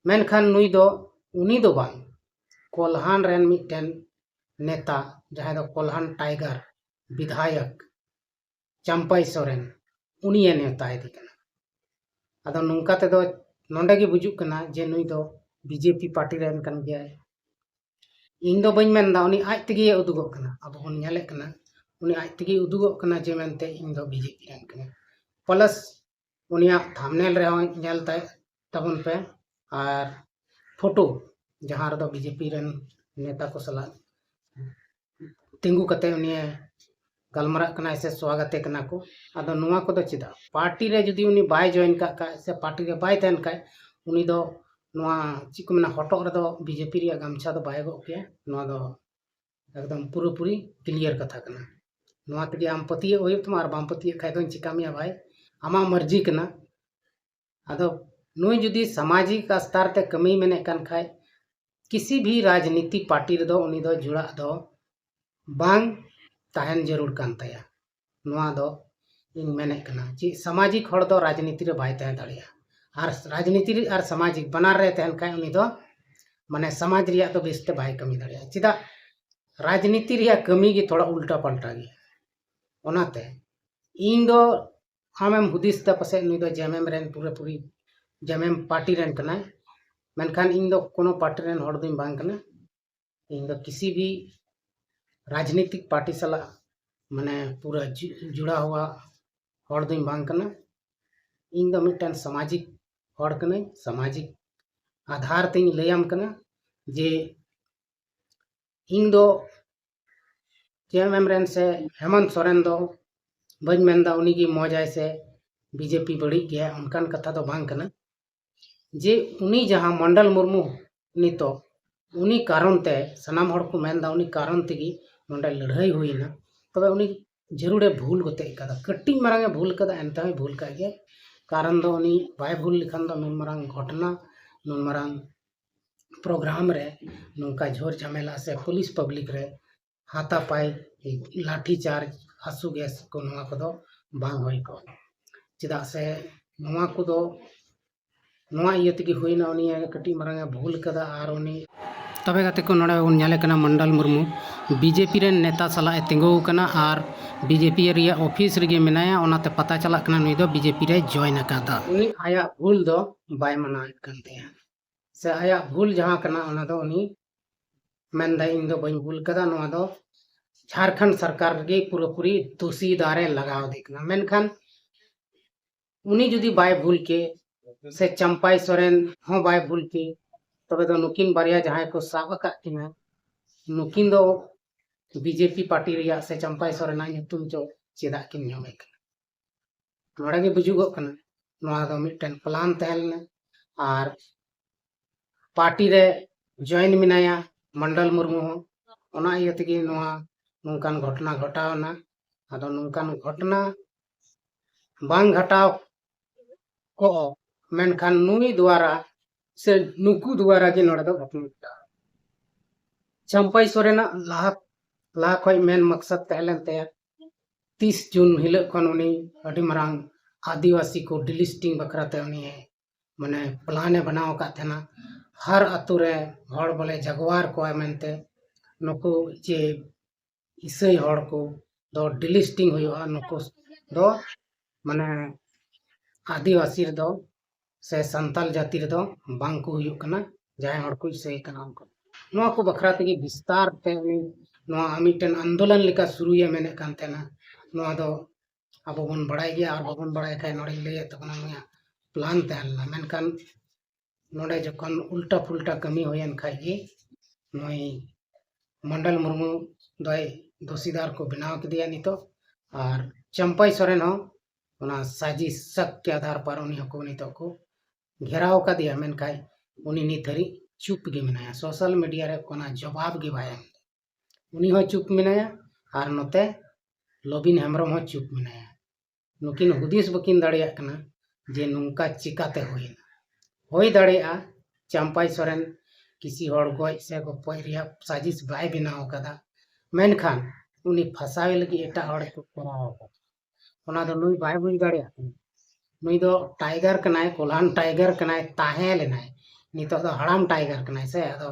ᱢᱮᱱᱠᱷᱟᱱ ᱱᱩᱭ ᱫᱚ, ᱩᱱᱤ ᱫᱚ ᱵᱟᱝ, ᱠᱚᱞᱦᱟᱱ ᱨᱮᱱ ᱢᱤᱫᱴᱮᱱ ᱱᱮᱛᱟ, ᱡᱟᱦᱟᱸᱭ ᱫᱚ ᱠᱚᱞᱦᱟᱱ ᱴᱟᱭᱜᱟᱨ ᱵᱤᱫᱷᱟᱭᱚᱠ ᱪᱟᱢᱯᱟᱭ ᱥᱚᱨᱮᱱ, ᱩᱱᱤᱭᱮ ᱱᱮᱣᱛᱟᱭᱮᱫᱮ ᱠᱟᱱᱟ᱾ ᱟᱫᱚ ᱱᱚᱝᱠᱟ ᱛᱮᱫᱚ ᱱᱚᱰᱮ ᱜᱮ ᱵᱩᱡᱩᱜ ᱠᱟᱱᱟ ᱡᱮ ᱱᱩᱭ ᱫᱚ ᱵᱤᱡᱮᱯᱤ ᱯᱟᱨᱴᱤ ᱨᱮᱱ ᱠᱟᱱ ᱜᱮᱭᱟᱭ᱾ ᱤᱧ ᱫᱚ ᱵᱟᱹᱧ ᱢᱮᱱᱫᱟ, ᱩᱱᱤ ᱟᱡ ᱛᱮᱜᱮ ᱩᱫᱩᱜᱚᱜ ᱠᱟᱱᱟ᱾ ᱟᱵᱚ ᱵᱚᱱ ᱧᱮᱞᱮᱫ ᱠᱟᱱᱟ, ᱩᱱᱤ ᱟᱡ ᱛᱮᱜᱮ ᱩᱫᱩᱜᱚᱜ ᱠᱟᱱᱟ ᱡᱮ ᱢᱮᱱᱛᱮ ᱤᱧ ᱫᱚ ᱵᱤᱡᱮᱯᱤ ᱨᱮᱱ ᱠᱟᱹᱱᱟᱹᱧ᱾ ᱯᱞᱟᱥ ᱩᱱᱤᱭᱟᱜ ᱛᱷᱟᱢᱵᱱᱮᱞ ᱨᱮᱦᱚᱸ ᱧᱮᱞ ᱛᱟᱭ ᱛᱟᱵᱚᱱ ᱯᱮ, ᱟᱨ ᱯᱷᱳᱴᱳ ᱡᱟᱦᱟᱸ ᱨᱮᱫᱚ ᱵᱤᱡᱮᱯᱤ ᱨᱮᱱ ᱱᱮᱛᱟ ᱠᱚ ᱥᱟᱞᱟᱜ ᱛᱤᱸᱜᱩ ᱠᱟᱛᱮ ᱩᱱᱤᱭᱮ ᱜᱟᱞᱢᱟᱨᱟᱜ ᱠᱟᱱᱟᱭ ᱥᱮ ᱥᱣᱟᱜᱟᱛᱮ ᱠᱟᱱᱟ ᱠᱚ᱾ ᱟᱫᱚ ᱱᱚᱣᱟ ᱠᱚᱫᱚ ᱪᱮᱫᱟᱜ? ᱯᱟᱨᱴᱤ ᱨᱮ ᱡᱩᱫᱤ ᱩᱱᱤ ᱵᱟᱭ ᱡᱚᱭᱮᱱ ᱠᱟᱜ ᱠᱷᱟᱡ ᱥᱮ ᱯᱟᱨᱴᱤ ᱨᱮ ᱵᱟᱭ ᱛᱟᱦᱮᱱ ᱠᱷᱟᱡ, ᱩᱱᱤ ᱫᱚ ᱱᱚᱣᱟ ᱪᱮᱫ ᱠᱚ ᱢᱮᱱᱟ, ᱦᱚᱴᱚᱜ ᱨᱮᱫᱚ ᱵᱤᱡᱮᱯᱤ ᱨᱮᱭᱟᱜ ᱜᱟᱢᱪᱷᱟ ᱫᱚ ᱵᱟᱭ ᱜᱚᱜ ᱠᱮᱭᱟ᱾ ᱱᱚᱣᱟ ᱫᱚ ᱮᱠᱫᱚᱢ ᱯᱩᱨᱟᱹᱯᱩᱨᱤ ᱠᱞᱤᱭᱟᱨ ᱠᱟᱛᱷᱟ ᱠᱟᱱᱟ᱾ ᱱᱚᱣᱟ ᱛᱮᱜᱮ ᱟᱢ ᱯᱟᱹᱛᱭᱟᱹᱜ ᱦᱩᱭᱩᱜ ᱛᱟᱢᱟ, ᱟᱨ ᱵᱟᱢ ᱯᱟᱹᱛᱭᱟᱹᱜ ᱠᱷᱟᱡ ᱫᱚᱧ ᱪᱤᱠᱟ ᱢᱮᱭᱟ ᱵᱷᱟᱭ, ᱟᱢᱟᱜ ᱢᱟᱨᱡᱤ ᱠᱟᱱᱟ᱾ ᱟᱫᱚ ᱱᱩᱭ ᱡᱩᱫᱤ ᱥᱟᱢᱟᱡᱤᱠ ᱥᱛᱚᱨ ᱛᱮ ᱠᱟᱹᱢᱤᱭ ᱢᱮᱱᱮᱫ ᱠᱟᱱ ᱠᱷᱟᱡ, ᱠᱤᱥᱤ ᱵᱷᱤ ᱨᱟᱡᱽᱱᱤᱛᱤ ᱯᱟᱨᱴᱤ ᱨᱮᱫᱚ ᱩᱱᱤ ᱫᱚ ᱡᱩᱲᱟᱜ ᱫᱚ ᱵᱟᱝ ᱛᱟᱦᱮᱱ ᱡᱟᱹᱨᱩᱲ ᱠᱟᱱ ᱛᱟᱭᱟ᱾ ᱱᱚᱣᱟ ᱫᱚ ᱤᱧ ᱢᱮᱱᱮᱫ ᱠᱟᱱᱟ ᱡᱮ ᱥᱟᱢᱟᱡᱤᱠ ᱦᱚᱲ ᱫᱚ ᱨᱟᱡᱽᱱᱤᱛᱤ ᱨᱮ ᱵᱟᱭ ᱛᱟᱦᱮᱸ ᱫᱟᱲᱮᱭᱟᱜᱼᱟ᱾ ᱟᱨ ᱨᱟᱡᱽᱱᱤᱛᱤ ᱨᱮ ᱟᱨ ᱥᱟᱢᱟᱡᱤᱠ ᱵᱟᱱᱟᱨ ᱨᱮ ᱛᱟᱦᱮᱱ ᱠᱷᱟᱡ ᱩᱱᱤ ᱫᱚ ᱢᱟᱱᱮ ᱥᱚᱢᱟᱡᱽ ᱨᱮᱭᱟᱜ ᱫᱚ ᱵᱮᱥᱛᱮ ᱵᱟᱭ ᱠᱟᱹᱢᱤ ᱫᱟᱲᱮᱭᱟᱜᱼᱟ᱾ ᱪᱮᱫᱟᱜ? ᱨᱟᱡᱽᱱᱤᱛᱤ ᱨᱮᱭᱟᱜ ᱠᱟᱹᱢᱤ ᱜᱮ ᱛᱷᱚᱲᱟ ᱩᱞᱴᱟ ᱯᱟᱞᱴᱟ ᱜᱮᱭᱟ᱾ ᱚᱱᱟᱛᱮ ᱤᱧ ᱫᱚ, ᱟᱢᱮᱢ ᱦᱩᱫᱤᱥ ᱮᱫᱟ ᱯᱟᱥᱮᱡ ᱱᱩᱭ ᱫᱚ ᱡᱮᱢᱮᱢ ᱨᱮᱱ, ᱯᱩᱨᱟᱹᱯᱩᱨᱤ ᱡᱮᱢᱮᱢ ᱯᱟᱨᱴᱤ ᱨᱮᱱ ᱠᱟᱱᱟᱭ, ᱢᱮᱱᱠᱷᱟᱱ ᱤᱧ ᱫᱚ ᱠᱳᱱᱳ ᱯᱟᱨᱴᱤ ᱨᱮᱱ ᱦᱚᱲ ᱫᱚᱧ ᱵᱟᱝ ᱠᱟᱱᱟ᱾ ᱤᱧ ᱫᱚ ᱠᱤᱥᱤ ᱵᱷᱤ ᱨᱟᱡᱽᱱᱤᱛᱤᱠ ᱯᱟᱨᱴᱤ ᱥᱟᱞᱟᱜ ᱢᱟᱱᱮ ᱯᱩᱨᱟᱹ ᱡᱩ-, ᱡᱩᱲᱟᱣ ᱦᱩᱣᱟ ᱦᱚᱲ ᱫᱚᱧ ᱵᱟᱝ ᱠᱟᱱᱟ᱾ ᱤᱧ ᱫᱚ ᱢᱤᱫᱴᱮᱱ ᱥᱟᱢᱟᱡᱤᱠ ᱦᱚᱲ ᱠᱟᱹᱱᱟᱹᱧ, ᱥᱟᱢᱟᱡᱤᱠ ᱟᱫᱷᱟᱨ ᱛᱤᱧ ᱞᱟᱹᱭᱟᱢ ᱠᱟᱱᱟ ᱡᱮ ᱤᱧ ᱫᱚ ᱡᱮᱢᱮᱢ ᱨᱮᱱ ᱥᱮ ᱦᱮᱢᱚᱱᱛ ᱥᱚᱨᱮᱱ ᱫᱚ ᱵᱟᱹᱧ ᱢᱮᱱᱫᱟ ᱩᱱᱤ ᱜᱮ ᱢᱚᱡᱟᱭ ᱥᱮ ᱵᱤᱡᱮᱯᱤ ᱵᱟᱹᱲᱤᱡ ᱜᱮᱭᱟ, ᱚᱱᱠᱟᱱ ᱠᱟᱛᱷᱟ ᱫᱚ ᱵᱟᱝ ᱠᱟᱱᱟ᱾ ᱡᱮ ᱩᱱᱤ ᱡᱟᱦᱟᱸ ᱢᱚᱱᱰᱚᱞ ᱢᱩᱨᱢᱩ ᱱᱤᱛᱚᱜ ᱩᱱᱤ ᱠᱟᱨᱚᱱ ᱛᱮ ᱥᱟᱱᱟᱢ ᱦᱚᱲ ᱠᱚ ᱢᱮᱱᱫᱟ, ᱩᱱᱤ ᱠᱟᱨᱚᱱ ᱛᱮᱜᱮ ᱱᱚᱰᱮ ᱞᱟᱹᱲᱦᱟᱹᱭ ᱦᱩᱭᱱᱟ᱾ ᱛᱚᱵᱮ ᱩᱱᱤ ᱡᱟᱹᱨᱩᱲᱮ ᱵᱷᱩᱞ ᱜᱚᱛᱮᱡ ᱠᱟᱫᱟ, ᱠᱟᱹᱴᱤᱡ ᱢᱟᱨᱟᱝ ᱮ ᱵᱷᱩᱞ ᱠᱟᱫᱟ, ᱮᱱᱛᱮ ᱦᱚᱸᱭ ᱵᱷᱩᱞ ᱠᱟᱜ ᱜᱮᱭᱟ᱾ ᱠᱟᱨᱚᱱ ᱫᱚ ᱩᱱᱤ ᱵᱟᱭ ᱵᱷᱩᱞ ᱞᱮᱠᱷᱟᱱ ᱫᱚ ᱱᱩᱱ ᱢᱟᱨᱟᱝ ᱜᱷᱚᱴᱚᱱᱟ, ᱱᱩᱱ ᱢᱟᱨᱟᱝ ᱯᱨᱳᱜᱨᱟᱢ ᱨᱮ ᱱᱚᱝᱠᱟ ᱡᱷᱳᱨ ᱡᱷᱟᱢᱮᱞᱟ ᱥᱮ ᱯᱩᱞᱤᱥ ᱯᱟᱵᱽᱞᱤᱠ ᱨᱮ ᱦᱟᱛᱟᱯᱟᱭ, ᱞᱟᱴᱷᱤ ᱪᱟᱨᱡᱽ, ᱟᱥᱩ ᱜᱮᱥ ᱠᱚ, ᱱᱚᱣᱟ ᱠᱚᱫᱚ ᱵᱟᱝ ᱦᱩᱭ ᱠᱚᱜᱼᱟ᱾ ᱪᱮᱫᱟᱜ ᱥᱮ ᱱᱚᱣᱟ ᱠᱚᱫᱚ ᱱᱚᱣᱟ ᱤᱭᱟᱹ ᱛᱮᱜᱮ ᱦᱩᱭᱱᱟ, ᱩᱱᱤ ᱠᱟᱹᱴᱤᱡ ᱢᱟᱨᱟᱝ ᱮ ᱵᱷᱩᱞ ᱠᱟᱫᱟ᱾ ᱟᱨ ᱩᱱᱤ ᱛᱚᱵᱮ ᱜᱟᱛᱮ ᱠᱚ, ᱱᱚᱰᱮ ᱵᱚᱱ ᱧᱮᱞᱮ ᱠᱟᱱᱟ ᱢᱚᱱᱰᱚᱞ ᱢᱩᱨᱢᱩ ᱵᱤᱡᱮᱯᱤ ᱨᱮᱱ ᱱᱮᱛᱟ ᱥᱟᱞᱟᱜ ᱮ ᱛᱤᱸᱜᱩ ᱟᱠᱟᱱᱟ ᱟᱨ ᱵᱤᱡᱮᱯᱤ ᱨᱮᱭᱟᱜ ᱚᱯᱷᱤᱥ ᱨᱮᱜᱮ ᱢᱮᱱᱟᱭᱟ᱾ ᱚᱱᱟᱛᱮ ᱯᱟᱛᱟ ᱪᱟᱞᱟᱜ ᱠᱟᱱᱟ ᱱᱩᱭ ᱫᱚ ᱵᱤᱡᱮᱯᱤ ᱨᱮ ᱡᱚᱭᱮᱱ ᱟᱠᱟᱫᱟ᱾ ᱩᱱᱤ ᱟᱭᱟᱜ ᱵᱷᱩᱞ ᱫᱚ ᱵᱟᱭ ᱢᱟᱱᱟᱣᱮᱫ ᱠᱟᱱ ᱛᱟᱭᱟ, ᱥᱮ ᱟᱭᱟᱜ ᱵᱷᱩᱞ ᱡᱟᱦᱟᱸ ᱠᱟᱱᱟ ᱚᱱᱟ ᱫᱚ ᱩᱱᱤ ᱢᱮᱱᱫᱟᱭ, ᱤᱧ ᱫᱚ ᱵᱟᱹᱧ ᱵᱷᱩᱞ ᱠᱟᱫᱟ, ᱱᱚᱣᱟ ᱫᱚ ᱡᱷᱟᱲᱠᱷᱚᱸᱰ ᱥᱚᱨᱠᱟᱨ ᱜᱮ ᱯᱩᱨᱟᱹᱯᱩᱨᱤ ᱫᱳᱥᱤ ᱫᱟᱨᱮ ᱞᱟᱜᱟᱣ ᱫᱮ ᱠᱟᱱᱟ᱾ ᱢᱮᱱᱠᱷᱟᱱ ᱩᱱᱤ ᱡᱩᱫᱤ ᱵᱟᱭ ᱵᱷᱩᱞ ᱠᱮ, ᱥᱮ ᱪᱟᱢᱯᱟᱭ ᱥᱚᱨᱮᱱ ᱦᱚᱸ ᱵᱟᱭ ᱵᱷᱩᱞ ᱠᱮ, ᱛᱚᱵᱮ ᱫᱚ ᱱᱩᱠᱤᱱ ᱵᱟᱨᱭᱟ ᱡᱟᱦᱟᱸᱭ ᱠᱚ ᱥᱟᱵ ᱟᱠᱟᱫ ᱠᱤᱱᱟ, ᱱᱩᱠᱤᱱ ᱫᱚ ᱵᱤᱡᱮᱯᱤ ᱯᱟᱨᱴᱤ ᱨᱮᱭᱟᱜ ᱥᱮ ᱪᱟᱢᱯᱟᱭ ᱥᱚᱨᱮᱱᱟᱜ ᱧᱩᱛᱩᱢ ᱪᱚ ᱪᱮᱫᱟᱜ ᱠᱤᱱ ᱧᱟᱢᱮ ᱠᱟᱱᱟ? ᱱᱚᱰᱮ ᱜᱮ ᱵᱩᱡᱩᱜᱚᱜ ᱠᱟᱱᱟ ᱱᱚᱣᱟ ᱫᱚ ᱢᱤᱫᱴᱮᱱ ᱯᱞᱟᱱ ᱛᱟᱦᱮᱸ ᱞᱮᱱᱟ᱾ ᱟᱨ ᱯᱟᱨᱴᱤ ᱨᱮ ᱡᱚᱭᱮᱱ ᱢᱮᱱᱟᱭᱟ ᱢᱚᱱᱰᱚᱞ ᱢᱩᱨᱢᱩ ᱦᱚᱸ᱾ ᱚᱱᱟ ᱤᱭᱟᱹ ᱛᱮᱜᱮ ᱱᱚᱣᱟ ᱱᱚᱝᱠᱟᱱ ᱜᱷᱚᱴᱚᱱᱟ ᱜᱷᱚᱴᱟᱣ ᱮᱱᱟ᱾ ᱟᱫᱚ ᱱᱚᱝᱠᱟᱱ ᱜᱷᱚᱴᱚᱱᱟ ᱵᱟᱝ ᱜᱷᱚᱴᱟᱣ ᱠᱚᱜ, ᱢᱮᱱᱠᱷᱟᱱ ᱱᱩᱭ ᱫᱩᱣᱟᱨᱟ ᱥᱮ ᱱᱩᱠᱩ ᱫᱩᱣᱟᱨᱟ ᱜᱮ ᱱᱚᱰᱮ ᱫᱚ ᱜᱷᱚᱴᱚᱱᱟ ᱜᱷᱚᱴᱟᱣ᱾ ᱪᱟᱢᱯᱟᱭ ᱥᱚᱨᱮᱱᱟᱜ ᱞᱟᱦᱟ ᱞᱟᱦᱟ ᱠᱷᱚᱱ ᱢᱮᱱ ᱢᱚᱠᱥᱚᱫ ᱛᱟᱦᱮᱸ ᱞᱮᱱ ᱛᱟᱭᱟ, ᱛᱤᱥ ᱡᱩᱱ ᱦᱤᱞᱳᱜ ᱠᱷᱚᱱ ᱩᱱᱤ ᱟᱹᱰᱤ ᱢᱟᱨᱟᱝ ᱟᱹᱫᱤᱵᱟᱹᱥᱤ ᱠᱚ ᱰᱤᱞᱤᱥᱴᱤᱝ ᱵᱟᱠᱷᱨᱟ ᱛᱮ ᱩᱱᱤ ᱢᱟᱱᱮ ᱯᱞᱟᱱ ᱮ ᱵᱮᱱᱟᱣ ᱟᱠᱟᱫ ᱛᱟᱦᱮᱱᱟ᱾ ᱦᱟᱨ ᱟᱛᱳ ᱨᱮ ᱦᱚᱲ ᱵᱚᱞᱮ ᱡᱟᱜᱣᱟᱨ ᱠᱚᱣᱟ ᱢᱮᱱᱛᱮ, ᱱᱩᱠᱩ ᱡᱮ ᱤᱥᱟᱹᱭ ᱦᱚᱲ ᱠᱚ ᱫᱚ ᱰᱤᱞᱤᱥᱴᱤᱝ ᱦᱩᱭᱩᱜᱼᱟ, ᱱᱩᱠᱩ ᱫᱚ ᱢᱟᱱᱮ ᱟᱹᱫᱤᱵᱟᱹᱥᱤ ᱨᱮᱫᱚ ᱥᱮ ᱥᱟᱱᱛᱟᱞ ᱡᱟᱹᱛᱤ ᱨᱮᱫᱚ ᱵᱟᱝ ᱠᱚ ᱦᱩᱭᱩᱜ ᱠᱟᱱᱟ, ᱡᱟᱦᱟᱸᱭ ᱦᱚᱲ ᱠᱚ ᱤᱥᱟᱹᱭ ᱠᱟᱱᱟ ᱩᱱᱠᱩ᱾ ᱱᱚᱣᱟ ᱠᱚ ᱵᱟᱠᱷᱨᱟ ᱛᱮᱜᱮ ᱵᱤᱥᱛᱟᱨ ᱛᱮ ᱩᱱᱤ ᱱᱚᱣᱟ ᱢᱤᱫᱴᱮᱱ ᱟᱱᱫᱳᱞᱚᱱ ᱞᱮᱠᱟ ᱥᱩᱨᱩᱭᱮ ᱢᱮᱱᱮᱫ ᱠᱟᱱ ᱛᱟᱦᱮᱱᱟ᱾ ᱱᱚᱣᱟ ᱫᱚ ᱟᱵᱚ ᱵᱚᱱ ᱵᱟᱲᱟᱭ ᱜᱮᱭᱟ, ᱟᱨ ᱵᱟᱵᱚᱱ ᱵᱟᱲᱟᱭ ᱠᱷᱟᱡ ᱱᱚᱰᱮᱧ ᱞᱟᱹᱭᱮᱫ ᱛᱟᱵᱚᱱᱟ, ᱱᱩᱭᱟᱜ ᱯᱞᱟᱱ ᱛᱟᱦᱮᱸ ᱞᱮᱱᱟ᱾ ᱢᱮᱱᱠᱷᱟᱱ ᱱᱚᱰᱮ ᱡᱚᱠᱷᱚᱱ ᱩᱞᱴᱟ ᱯᱩᱞᱴᱟ ᱠᱟᱹᱢᱤ ᱦᱩᱭᱮᱱ ᱠᱷᱟᱡ ᱜᱮ ᱱᱩᱭ ᱢᱚᱱᱰᱚᱞ ᱢᱩᱨᱢᱩ ᱫᱚᱭ ᱫᱳᱥᱤᱫᱟᱨ ᱠᱚ ᱵᱮᱱᱟᱣ ᱠᱮᱫᱮᱭᱟ ᱱᱤᱛᱚᱜ, ᱟᱨ ᱪᱟᱢᱯᱟᱭ ᱥᱚᱨᱮᱱ ᱦᱚᱸ ᱚᱱᱟ ᱥᱟᱡᱤᱥ ᱥᱟᱠ ᱠᱮ ᱟᱫᱷᱟᱨ ᱯᱟᱨ ᱩᱱᱤ ᱦᱚᱸᱠᱚ ᱱᱤᱛᱚᱜ ᱠᱚ ᱜᱷᱮᱨᱟᱣ ᱟᱠᱟᱫᱮᱭᱟ, ᱢᱮᱱᱠᱷᱟᱱ ᱩᱱᱤ ᱱᱤᱛ ᱫᱷᱟᱹᱨᱤᱡ ᱪᱩᱯ ᱜᱮ ᱢᱮᱱᱟᱭᱟ᱾ ᱥᱳᱥᱟᱞ ᱢᱤᱰᱤᱭᱟ ᱨᱮ ᱠᱳᱱᱳ ᱡᱚᱵᱟᱵ ᱜᱮ ᱵᱟᱭ ᱮᱢ᱾ ᱩᱱᱤ ᱦᱚᱸ ᱪᱩᱯ ᱢᱮᱱᱟᱭᱟ ᱟᱨ ᱱᱚᱛᱮ ᱞᱚᱵᱤᱱ ᱦᱮᱢᱵᱨᱚᱢ ᱦᱚᱸ ᱪᱩᱯ ᱢᱮᱱᱟᱭᱟ᱾ ᱱᱩᱠᱤᱱ ᱦᱩᱫᱤᱥ ᱵᱟᱹᱠᱤᱱ ᱫᱟᱲᱮᱭᱟᱜ ᱠᱟᱱᱟ ᱡᱮ ᱱᱚᱝᱠᱟ ᱪᱤᱠᱟᱛᱮ ᱦᱩᱭᱱᱟ᱾ ᱦᱩᱭ ᱫᱟᱲᱮᱭᱟᱜᱼᱟ ᱪᱟᱢᱯᱟᱭ ᱥᱚᱨᱮᱱ ᱠᱤᱥᱤ ᱦᱚᱲ ᱜᱚᱡ ᱥᱮ ᱜᱚᱯᱚᱡ ᱨᱮᱭᱟᱜ ᱥᱟᱡᱤᱥ ᱵᱟᱭ ᱵᱮᱱᱟᱣ ᱟᱠᱟᱫᱟ, ᱢᱮᱱᱠᱷᱟᱱ ᱩᱱᱤ ᱯᱷᱟᱸᱥᱟᱣᱮ ᱞᱟᱹᱜᱤᱫ ᱮᱴᱟᱜ ᱦᱚᱲ ᱠᱚ ᱠᱚᱨᱟᱣ ᱟᱠᱟᱫᱟ᱾ ᱚᱱᱟ ᱫᱚ ᱱᱩᱭ ᱵᱟᱭ ᱵᱩᱡᱽ ᱫᱟᱲᱮᱭᱟᱜ ᱠᱟᱱᱟ᱾ ᱱᱩᱭ ᱫᱚ ᱴᱟᱭᱜᱟᱨ ᱠᱟᱱᱟᱭ, ᱠᱚᱞᱦᱟᱱ ᱴᱟᱭᱜᱟᱨ ᱠᱟᱱᱟᱭ, ᱛᱟᱦᱮᱸ ᱞᱮᱱᱟᱭ, ᱱᱤᱛᱚᱜ ᱫᱚ ᱦᱟᱲᱟᱢ ᱴᱟᱭᱜᱟᱨ ᱠᱟᱱᱟᱭ ᱥᱮ, ᱟᱫᱚ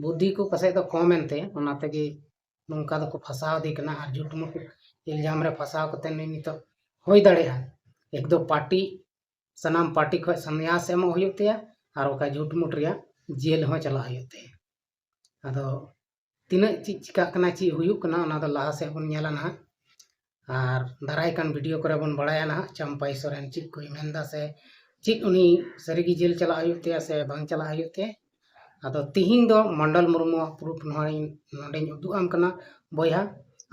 ᱵᱩᱫᱽᱫᱷᱤ ᱠᱚ ᱯᱟᱥᱮᱡ ᱫᱚ ᱠᱚᱢ ᱮᱱ ᱛᱟᱭᱟ, ᱚᱱᱟ ᱛᱮᱜᱮ ᱱᱚᱝᱠᱟ ᱫᱚᱠᱚ ᱯᱷᱟᱸᱥᱟᱣ ᱤᱫᱤ ᱠᱟᱱᱟ᱾ ᱟᱨ ᱡᱷᱩᱴᱢᱩᱴ ᱤᱞᱡᱟᱢ ᱨᱮ ᱯᱷᱟᱸᱥᱟᱣ ᱠᱟᱛᱮ ᱱᱩᱭ ᱱᱤᱛᱚᱜ ᱦᱩᱭ ᱫᱟᱲᱮᱭᱟᱜᱼᱟ ᱮᱠ ᱫᱚ ᱯᱟᱨᱴᱤ, ᱥᱟᱱᱟᱢ ᱯᱟᱨᱴᱤ ᱠᱷᱚᱱ ᱥᱟᱱᱭᱟᱥ ᱮᱢᱚᱜ ᱦᱩᱭᱩᱜ ᱛᱟᱭᱟ, ᱟᱨ ᱵᱟᱠᱷᱟᱡ ᱡᱷᱩᱴᱢᱩᱴ ᱨᱮᱭᱟᱜ ᱡᱮᱞ ᱦᱚᱸ ᱪᱟᱞᱟᱜ ᱦᱩᱭᱩᱜ ᱛᱟᱭᱟ᱾ ᱟᱫᱚ ᱛᱤᱱᱟᱹᱜ ᱪᱮᱫ ᱪᱤᱠᱟᱹᱜ ᱠᱟᱱᱟ, ᱪᱮᱫ ᱦᱩᱭᱩᱜ ᱠᱟᱱᱟ, ᱚᱱᱟ ᱫᱚ ᱞᱟᱦᱟ ᱥᱮᱫ ᱵᱚᱱ ᱧᱮᱞᱟ ᱱᱟᱦᱟᱜ᱾ ᱟᱨ ᱫᱟᱨᱟᱭ ᱠᱟᱱ ᱵᱷᱤᱰᱤᱭᱳ ᱠᱚᱨᱮ ᱵᱚᱱ ᱵᱟᱲᱟᱭᱟ ᱱᱟᱦᱟᱜ ᱪᱟᱢᱯᱟᱭ ᱥᱚᱨᱮᱱ ᱪᱮᱫ ᱠᱚᱭ ᱢᱮᱱᱫᱟ ᱥᱮ ᱪᱮᱫ ᱩᱱᱤ ᱥᱟᱹᱨᱤᱜᱮ ᱡᱮᱞ ᱪᱟᱞᱟᱜ ᱦᱩᱭᱩᱜ ᱛᱟᱭᱟ ᱥᱮ ᱵᱟᱝ ᱪᱟᱞᱟᱜ ᱦᱩᱭᱩᱜ ᱛᱟᱭᱟ᱾ ᱟᱫᱚ ᱛᱤᱦᱤᱧ ᱫᱚ ᱢᱚᱱᱰᱚᱞ ᱢᱩᱨᱢᱩᱣᱟᱜ ᱯᱨᱩᱯᱷ ᱱᱚᱣᱟᱧ ᱱᱚᱰᱮᱧ ᱩᱫᱩᱜ ᱟᱢ ᱠᱟᱱᱟ ᱵᱚᱭᱦᱟ,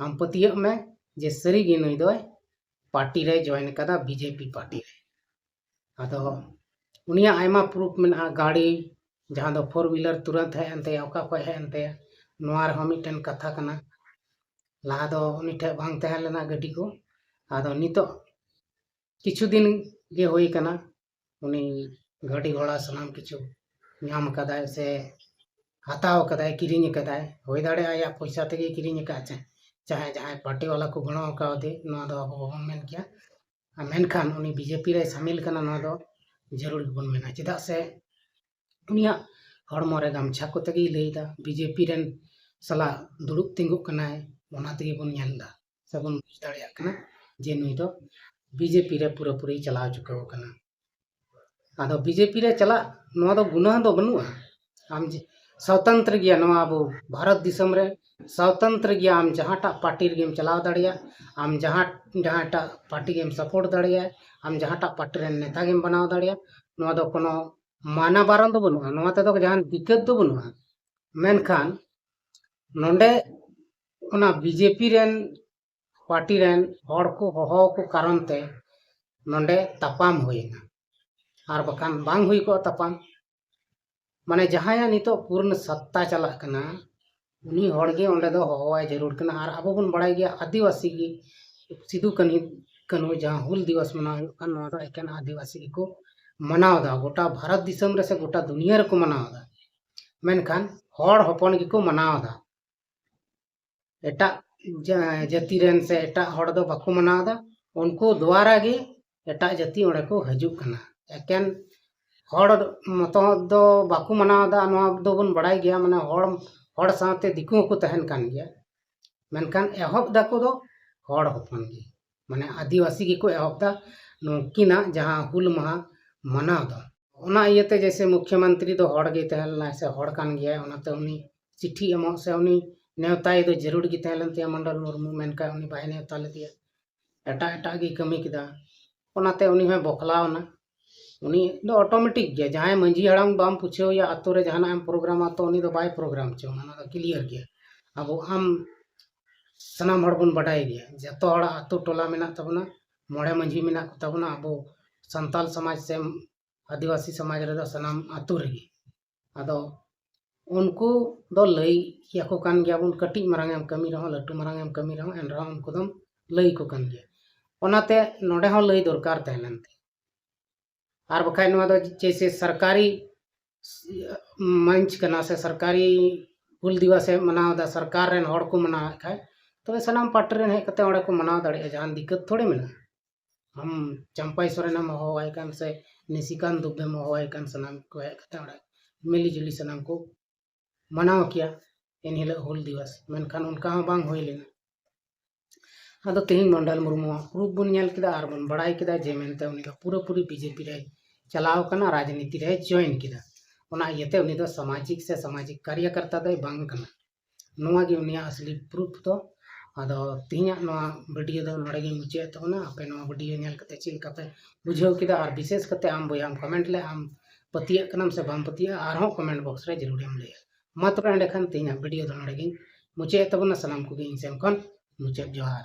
ᱟᱢ ᱯᱟᱹᱛᱭᱟᱹᱜ ᱢᱮ ᱡᱮ ᱥᱟᱹᱨᱤᱜᱮ ᱱᱩᱭ ᱫᱚᱭ ᱯᱟᱨᱴᱤ ᱨᱮ ᱡᱚᱭᱮᱱ ᱠᱟᱫᱟ, ᱵᱤᱡᱮᱯᱤ ᱯᱟᱨᱴᱤ ᱨᱮ᱾ ᱟᱫᱚ ᱩᱱᱤᱭᱟᱜ ᱟᱭᱢᱟ ᱯᱨᱩᱯᱷ ᱢᱮᱱᱟᱜᱼᱟ, ᱜᱟᱹᱲᱤ, ᱡᱟᱦᱟᱸ ᱫᱚ ᱯᱷᱳᱨ ᱦᱩᱭᱞᱟᱨ ᱛᱩᱨᱟᱹᱱᱛ ᱦᱮᱡ ᱮᱱ ᱛᱟᱭᱟ, ᱚᱠᱟ ᱠᱷᱚᱱ ᱦᱮᱡ ᱮᱱ ᱛᱟᱭᱟ, ᱱᱚᱣᱟ ᱨᱮᱦᱚᱸ ᱢᱤᱫᱴᱮᱱ ᱠᱟᱛᱷᱟ ᱠᱟᱱᱟ᱾ ᱞᱟᱦᱟ ᱫᱚ ᱩᱱᱤ ᱴᱷᱮᱱ ᱵᱟᱝ ᱛᱟᱦᱮᱸ ᱞᱮᱱᱟ ᱜᱟᱹᱰᱤ ᱠᱚ, ᱟᱫᱚ ᱱᱤᱛᱚᱜ ᱠᱤᱪᱷᱩ ᱫᱤᱱ ᱜᱮ ᱦᱩᱭ ᱠᱟᱱᱟ, ᱩᱱᱤ ᱜᱟᱹᱰᱤ ᱜᱷᱚᱲᱟ ᱥᱟᱱᱟᱢ ᱠᱤᱪᱷᱩ ᱧᱟᱢ ᱟᱠᱟᱫᱟᱭ ᱥᱮ ᱦᱟᱛᱟᱣ ᱟᱠᱟᱫᱟᱭ, ᱠᱤᱨᱤᱧ ᱟᱠᱟᱫᱟᱭ᱾ ᱦᱩᱭ ᱫᱟᱲᱮᱭᱟᱜᱼᱟ ᱟᱭᱟᱜ ᱯᱚᱭᱥᱟ ᱛᱮᱜᱮ ᱠᱤᱨᱤᱧ ᱟᱠᱟᱫ, ᱪᱟ-, ᱪᱟᱦᱮ ᱡᱟᱦᱟᱸᱭ ᱯᱟᱨᱴᱤ ᱵᱟᱞᱟ ᱠᱚ ᱜᱚᱲᱚ ᱟᱠᱟᱣᱫᱮ, ᱱᱚᱣᱟ ᱫᱚ ᱟᱵᱚ ᱵᱟᱵᱚᱱ ᱢᱮᱱ ᱠᱮᱭᱟ᱾ ᱟᱨ ᱢᱮᱱᱠᱷᱟᱱ ᱩᱱᱤ ᱵᱤᱡᱮᱯᱤ ᱨᱮᱭ ᱥᱟᱢᱤᱞ ᱠᱟᱱᱟ, ᱱᱚᱣᱟ ᱫᱚ ᱡᱟᱹᱨᱩᱲ ᱜᱮᱵᱚᱱ ᱢᱮᱱᱟ᱾ ᱪᱮᱫᱟᱜ ᱥᱮ ᱩᱱᱤᱭᱟᱜ ᱦᱚᱲᱢᱚ ᱨᱮ ᱜᱟᱢᱪᱷᱟ ᱠᱚᱛᱮ ᱜᱮᱭ ᱞᱟᱹᱭ ᱮᱫᱟ, ᱵᱤᱡᱮᱯᱤ ᱨᱮᱱ ᱥᱟᱞᱟᱜ ᱫᱩᱲᱩᱵ ᱛᱤᱸᱜᱩᱜ ᱠᱟᱱᱟᱭ, ᱚᱱᱟ ᱛᱮᱜᱮ ᱵᱚᱱ ᱧᱮᱞ ᱮᱫᱟ ᱥᱮᱵᱚᱱ ᱵᱩᱡᱽ ᱫᱟᱲᱮᱭᱟᱜ ᱠᱟᱱᱟ ᱡᱮ ᱱᱩᱭ ᱫᱚ ᱵᱤᱡᱮᱯᱤ ᱨᱮ ᱯᱩᱨᱟᱹᱯᱩᱨᱤ ᱪᱟᱞᱟᱣ ᱪᱩᱠᱟᱹᱣ ᱟᱠᱟᱱᱟ᱾ ᱟᱫᱚ ᱵᱤᱡᱮᱯᱤ ᱨᱮ ᱪᱟᱞᱟᱜ, ᱱᱚᱣᱟ ᱫᱚ ᱜᱩᱱᱟᱹ ᱫᱚ ᱵᱟᱹᱱᱩᱜᱼᱟ᱾ ᱟᱢ ᱡᱮ ᱥᱚᱛᱚᱱᱛᱨᱚ ᱜᱮᱭᱟ, ᱱᱚᱣᱟ ᱟᱵᱚ ᱵᱷᱟᱨᱚᱛ ᱫᱤᱥᱚᱢ ᱨᱮ ᱥᱚᱛᱚᱱᱛᱨᱚ ᱜᱮᱭᱟ᱾ ᱟᱢ ᱡᱟᱦᱟᱸᱴᱟᱜ ᱯᱟᱨᱴᱤ ᱨᱮᱜᱮᱢ ᱪᱟᱞᱟᱣ ᱫᱟᱲᱮᱭᱟᱜᱼᱟ, ᱟᱢ ᱡᱟᱦᱟᱸ, ᱡᱟᱦᱟᱸᱴᱟᱜ ᱯᱟᱨᱴᱤ ᱜᱮᱢ ᱥᱟᱯᱳᱨᱴ ᱫᱟᱲᱮᱭᱟᱜᱼᱟ, ᱟᱢ ᱡᱟᱦᱟᱸᱴᱟᱜ ᱯᱟᱨᱴᱤ ᱨᱮᱱ ᱱᱮᱛᱟ ᱜᱮᱢ ᱵᱮᱱᱟᱣ ᱫᱟᱲᱮᱭᱟᱜᱼᱟ᱾ ᱱᱚᱣᱟ ᱫᱚ ᱠᱳᱱᱳ ᱢᱟᱱᱟ ᱵᱟᱨᱚᱱ ᱫᱚ ᱵᱟᱹᱱᱩᱜᱼᱟ, ᱱᱚᱣᱟ ᱛᱮᱫᱚ ᱡᱟᱦᱟᱱ ᱫᱤᱠᱠᱟᱹᱛ ᱫᱚ ᱵᱟᱹᱱᱩᱜᱼᱟ᱾ ᱢᱮᱱᱠᱷᱟᱱ ᱱᱚᱰᱮ ᱚᱱᱟ ᱵᱤᱡᱮᱯᱤ ᱨᱮᱱ ᱯᱟᱨᱴᱤ ᱨᱮᱱ ᱦᱚᱲ ᱠᱚ ᱦᱚᱦᱚ ᱟᱠᱚ ᱠᱟᱨᱚᱱ ᱛᱮ ᱱᱚᱰᱮ ᱛᱟᱯᱟᱢ ᱦᱩᱭᱮᱱᱟ, ᱟᱨ ᱵᱟᱠᱷᱟᱱ ᱵᱟᱝ ᱦᱩᱭ ᱠᱚᱜᱼᱟ ᱛᱟᱯᱟᱢ᱾ ᱢᱟᱱᱮ ᱡᱟᱦᱟᱸᱭᱟᱜ ᱱᱤᱛᱚᱜ ᱯᱩᱨᱱᱚ ᱥᱚᱛᱛᱟ ᱪᱟᱞᱟᱜ ᱠᱟᱱᱟ, ᱩᱱᱤ ᱦᱚᱲ ᱜᱮ ᱚᱸᱰᱮ ᱫᱚ ᱦᱚᱦᱚᱣᱟᱭ ᱡᱟᱹᱨᱩᱲ ᱠᱟᱱᱟ᱾ ᱟᱨ ᱟᱵᱚ ᱵᱚᱱ ᱵᱟᱲᱟᱭ ᱜᱮᱭᱟ, ᱟᱹᱫᱤᱵᱟᱹᱥᱤ ᱜᱮ ᱥᱤᱫᱩ ᱠᱟᱹᱱᱦᱩ, ᱠᱟᱹᱱᱦᱩ ᱡᱟᱦᱟᱸ ᱦᱩᱞ ᱫᱤᱵᱚᱥ ᱢᱟᱱᱟᱣ ᱦᱩᱭᱩᱜ ᱠᱟᱱ, ᱱᱚᱣᱟ ᱫᱚ ᱮᱠᱮᱱ ᱟᱹᱫᱤᱵᱟᱹᱥᱤ ᱜᱮᱠᱚ ᱢᱟᱱᱟᱣ ᱮᱫᱟ᱾ ᱜᱚᱴᱟ ᱵᱷᱟᱨᱚᱛ ᱫᱤᱥᱚᱢ ᱨᱮ ᱥᱮ ᱜᱚᱴᱟ ᱫᱩᱱᱤᱭᱟᱹ ᱨᱮᱠᱚ ᱢᱟᱱᱟᱣ ᱮᱫᱟ, ᱢᱮᱱᱠᱷᱟᱱ ᱦᱚᱲ ᱦᱚᱯᱚᱱ ᱜᱮᱠᱚ ᱢᱟᱱᱟᱣ ᱮᱫᱟ᱾ ᱮᱴᱟᱜ ᱡᱟ-, ᱡᱟᱹᱛᱤ ᱨᱮᱱ ᱥᱮ ᱮᱴᱟᱜ ᱦᱚᱲ ᱫᱚ ᱵᱟᱠᱚ ᱢᱟᱱᱟᱣ ᱮᱫᱟ᱾ ᱩᱱᱠᱩ ᱫᱩᱣᱟᱨᱟ ᱜᱮ ᱮᱴᱟᱜ ᱡᱟᱹᱛᱤ ᱚᱸᱰᱮ ᱠᱚ ᱦᱤᱡᱩᱜ ᱠᱟᱱᱟ᱾ ᱮᱠᱮᱱ ᱦᱚᱲ ᱢᱚᱛᱚ ᱫᱚ ᱵᱟᱠᱚ ᱢᱟᱱᱟᱣ ᱮᱫᱟ, ᱱᱚᱣᱟ ᱫᱚᱵᱚᱱ ᱵᱟᱲᱟᱭ ᱜᱮᱭᱟ᱾ ᱢᱟᱱᱮ ᱦᱚᱲ, ᱦᱚᱲ ᱥᱟᱶᱛᱮ ᱫᱤᱠᱩ ᱦᱚᱸᱠᱚ ᱛᱟᱦᱮᱱ ᱠᱟᱱ ᱜᱮᱭᱟ, ᱢᱮᱱᱠᱷᱟᱱ ᱮᱦᱚᱵ ᱫᱟᱠᱚ ᱫᱚ ᱦᱚᱲ ᱦᱚᱯᱚᱱ ᱜᱮ, ᱢᱟᱱᱮ ᱟᱹᱫᱤᱵᱟᱹᱥᱤ ᱜᱮᱠᱚ ᱮᱦᱚᱵ ᱫᱟ ᱱᱩᱠᱤᱱᱟᱜ ᱡᱟᱦᱟᱸ ᱦᱩᱞ ᱢᱟᱦᱟ ᱢᱟᱱᱟᱣ ᱫᱚ᱾ ᱚᱱᱟ ᱤᱭᱟᱹᱛᱮ ᱡᱮᱭᱥᱮ ᱢᱩᱠᱷᱭᱚᱢᱚᱱᱛᱨᱤ ᱫᱚ ᱦᱚᱲ ᱜᱮ ᱛᱟᱦᱮᱸ ᱞᱮᱱᱟᱭ ᱥᱮ ᱦᱚᱲ ᱠᱟᱱ ᱜᱮᱭᱟᱭ, ᱚᱱᱟᱛᱮ ᱩᱱᱤ ᱪᱤᱴᱷᱤ ᱮᱢᱚᱜ ᱥᱮ ᱩᱱᱤ ᱱᱮᱣᱛᱟᱭ ᱫᱚ ᱡᱟᱹᱨᱩᱲ ᱜᱮ ᱛᱟᱦᱮᱸ ᱞᱮᱱ ᱛᱟᱭᱟ ᱢᱚᱱᱰᱚᱞ ᱢᱩᱨᱢᱩ, ᱢᱮᱱᱠᱷᱟᱱ ᱩᱱᱤ ᱵᱟᱭ ᱱᱮᱣᱛᱟ ᱞᱮᱫᱮᱭᱟ, ᱮᱴᱟᱜ ᱮᱴᱟᱜ ᱜᱮ ᱠᱟᱹᱢᱤ ᱠᱮᱫᱟ᱾ ᱚᱱᱟᱛᱮ ᱩᱱᱤ ᱦᱚᱸᱭ ᱵᱚᱠᱷᱞᱟᱣ ᱮᱱᱟ᱾ ᱩᱱᱤ ᱫᱚ ᱚᱴᱳᱢᱮᱴᱤᱠ ᱜᱮ, ᱡᱟᱦᱟᱸᱭ ᱢᱟᱺᱡᱷᱤ ᱦᱟᱲᱟᱢ ᱵᱟᱢ ᱯᱩᱪᱷᱟᱹᱣ ᱮᱭᱟ ᱟᱛᱳ ᱨᱮ ᱡᱟᱦᱟᱱᱟᱜ ᱮᱢ ᱯᱨᱳᱜᱨᱟᱢᱟ, ᱛᱚ ᱩᱱᱤ ᱫᱚ ᱵᱟᱭ ᱯᱨᱳᱜᱨᱟᱢ ᱦᱚᱪᱚ ᱟᱢᱟ, ᱚᱱᱟ ᱫᱚ ᱠᱞᱤᱭᱟᱨ ᱜᱮᱭᱟ᱾ ᱟᱵᱚ ᱟᱢ ᱥᱟᱱᱟᱢ ᱦᱚᱲ ᱵᱚᱱ ᱵᱟᱰᱟᱭ ᱜᱮᱭᱟ, ᱡᱚᱛᱚ ᱦᱚᱲᱟᱜ ᱟᱛᱳ ᱴᱚᱞᱟ ᱢᱮᱱᱟᱜ ᱛᱟᱵᱚᱱᱟ, ᱢᱚᱬᱮ ᱢᱟᱺᱡᱷᱤ ᱢᱮᱱᱟᱜ ᱠᱚ ᱛᱟᱵᱚᱱᱟ ᱟᱵᱚ ᱥᱟᱱᱛᱟᱞ ᱥᱚᱢᱟᱡᱽ ᱥᱮ ᱟᱹᱫᱤᱵᱟᱹᱥᱤ ᱥᱚᱢᱟᱡᱽ ᱨᱮᱫᱚ ᱥᱟᱱᱟᱢ ᱟᱛᱳ ᱨᱮᱜᱮ᱾ ᱟᱫᱚ ᱩᱱᱠᱩ ᱫᱚ ᱞᱟᱹᱭ ᱟᱠᱚ ᱠᱟᱱ ᱜᱮᱭᱟ ᱵᱚᱱ, ᱠᱟᱹᱴᱤᱡ ᱢᱟᱨᱟᱝ ᱮᱢ ᱠᱟᱹᱢᱤ ᱨᱮᱦᱚᱸ, ᱞᱟᱹᱴᱩ ᱢᱟᱨᱟᱝ ᱮᱢ ᱠᱟᱹᱢᱤ ᱨᱮᱦᱚᱸ, ᱮᱱ ᱨᱮᱦᱚᱸ ᱩᱱᱠᱩ ᱫᱚᱢ ᱞᱟᱹᱭ ᱟᱠᱚ ᱠᱟᱱ ᱜᱮᱭᱟ᱾ ᱚᱱᱟᱛᱮ ᱱᱚᱰᱮ ᱦᱚᱸ ᱞᱟᱹᱭ ᱫᱚᱨᱠᱟᱨ ᱛᱟᱦᱮᱸ ᱞᱮᱱ ᱛᱤᱧᱟᱹ᱾ ᱟᱨ ᱵᱟᱠᱷᱟᱡ ᱱᱚᱣᱟ ᱫᱚ ᱡᱮᱭᱥᱮ ᱥᱚᱨᱠᱟᱨᱤ ᱢᱚᱧᱪ ᱠᱟᱱᱟ ᱥᱮ ᱥᱚᱨᱠᱟᱨᱤ ᱦᱩᱞ ᱫᱤᱵᱚᱥ ᱮ ᱢᱟᱱᱟᱣ ᱮᱫᱟ, ᱥᱚᱨᱠᱟᱨ ᱨᱮᱱ ᱦᱚᱲ ᱠᱚ ᱢᱟᱱᱟᱣᱮᱫ ᱠᱷᱟᱡ, ᱛᱚᱵᱮ ᱥᱟᱱᱟᱢ ᱯᱟᱨᱴᱤ ᱨᱮᱱ ᱦᱮᱡ ᱠᱟᱛᱮ ᱚᱸᱰᱮ ᱠᱚ ᱢᱟᱱᱟᱣ ᱫᱟᱲᱮᱭᱟᱜᱼᱟ, ᱡᱟᱦᱟᱱ ᱫᱤᱠᱠᱟᱹᱛ ᱛᱷᱚᱲᱮ ᱢᱮᱱᱟᱜᱼᱟ᱾ ᱟᱢ ᱪᱟᱢᱯᱟᱭ ᱥᱚᱨᱮᱱᱮᱢ ᱦᱚᱦᱚᱣᱟᱭ ᱠᱟᱱ ᱥᱮ ᱱᱤᱥᱤᱠᱟᱱᱛ ᱫᱩᱵᱮᱢ ᱦᱚᱦᱚᱣᱟᱭ ᱠᱟᱱ, ᱥᱟᱱᱟᱢ ᱠᱚ ᱦᱮᱡ ᱠᱟᱛᱮ ᱚᱸᱰᱮ ᱢᱤᱞᱤ ᱡᱩᱞᱤ ᱥᱟᱱᱟᱢ ᱠᱚ ᱢᱟᱱᱟᱣ ᱠᱮᱭᱟ ᱮᱱᱦᱤᱞᱳᱜ ᱦᱩᱞ ᱫᱤᱵᱚᱥ, ᱢᱮᱱᱠᱷᱟᱱ ᱚᱱᱠᱟ ᱦᱚᱸ ᱵᱟᱝ ᱦᱩᱭ ᱞᱮᱱᱟ᱾ ᱟᱫᱚ ᱛᱮᱦᱮᱧ ᱢᱚᱱᱰᱚᱞ ᱢᱩᱨᱢᱩᱣᱟᱜ ᱯᱨᱩᱯ ᱵᱚᱱ ᱧᱮᱞ ᱠᱮᱫᱟ ᱟᱨ ᱵᱚᱱ ᱵᱟᱲᱟᱭ ᱠᱮᱫᱟ ᱡᱮ ᱢᱮᱱᱛᱮ ᱩᱱᱤ ᱫᱚ ᱯᱩᱨᱟᱹᱯᱩᱨᱤ ᱵᱤᱡᱮᱯᱤ ᱨᱮᱭ ᱪᱟᱞᱟᱣ ᱠᱟᱱᱟ, ᱨᱟᱡᱽᱱᱤᱛᱤ ᱨᱮᱭ ᱡᱚᱭᱮᱱ ᱠᱮᱫᱟ᱾ ᱚᱱᱟ ᱤᱭᱟᱹᱛᱮ ᱩᱱᱤ ᱫᱚ ᱥᱟᱢᱟᱡᱤᱠ ᱥᱮ ᱥᱟᱢᱟᱡᱤᱠ ᱠᱟᱨᱭᱟᱠᱟᱨᱛᱟ ᱫᱚᱭ ᱵᱟᱝ ᱠᱟᱱᱟ᱾ ᱱᱚᱣᱟ ᱜᱮ ᱩᱱᱤᱭᱟᱜ ᱟᱥᱞᱤ ᱯᱨᱩᱯ ᱫᱚ᱾ ᱟᱫᱚ ᱛᱮᱦᱮᱧᱟᱜ ᱱᱚᱣᱟ ᱵᱷᱤᱰᱤᱭᱳ ᱫᱚ ᱱᱚᱰᱮ ᱜᱤᱧ ᱢᱩᱪᱟᱹᱫ ᱛᱟᱵᱚᱱᱟ᱾ ᱟᱯᱮ ᱱᱚᱣᱟ ᱵᱷᱤᱰᱤᱭᱳ ᱧᱮᱞ ᱠᱟᱛᱮ ᱪᱮᱫ ᱞᱮᱠᱟ ᱯᱮ ᱵᱩᱡᱷᱟᱹᱣ ᱠᱮᱫᱟ, ᱟᱨ ᱵᱤᱥᱮᱥ ᱠᱟᱛᱮ ᱟᱢ ᱵᱚᱭᱦᱟᱢ ᱠᱚᱢᱮᱱᱴ ᱞᱮ, ᱟᱢ ᱯᱟᱹᱛᱭᱟᱹᱜ ᱠᱟᱱᱟᱢ ᱥᱮ ᱵᱟᱢ ᱯᱟᱹᱛᱭᱟᱹᱜᱼᱟ, ᱟᱨᱦᱚᱸ ᱠᱚᱢᱮᱱᱴ ᱵᱚᱠᱥ ᱨᱮ ᱡᱟᱹᱨᱩᱲᱮᱢ ᱞᱟᱹᱭᱟ᱾ ᱢᱟ ᱛᱚᱵᱮ ᱮᱸᱰᱮᱠᱷᱟᱱ ᱛᱮᱦᱮᱧᱟᱜ ᱵᱷᱤᱰᱤᱭᱳ ᱫᱚ ᱱᱚᱰᱮ ᱜᱤᱧ ᱢᱩᱪᱟᱹᱫ ᱛᱟᱵᱚᱱᱟ᱾ ᱥᱟᱱᱟᱢ ᱠᱚᱜᱮ ᱤᱧ ᱥᱮᱱ ᱠᱷᱚᱱ ᱢᱩᱪᱟᱹᱫ ᱡᱚᱦᱟᱨ᱾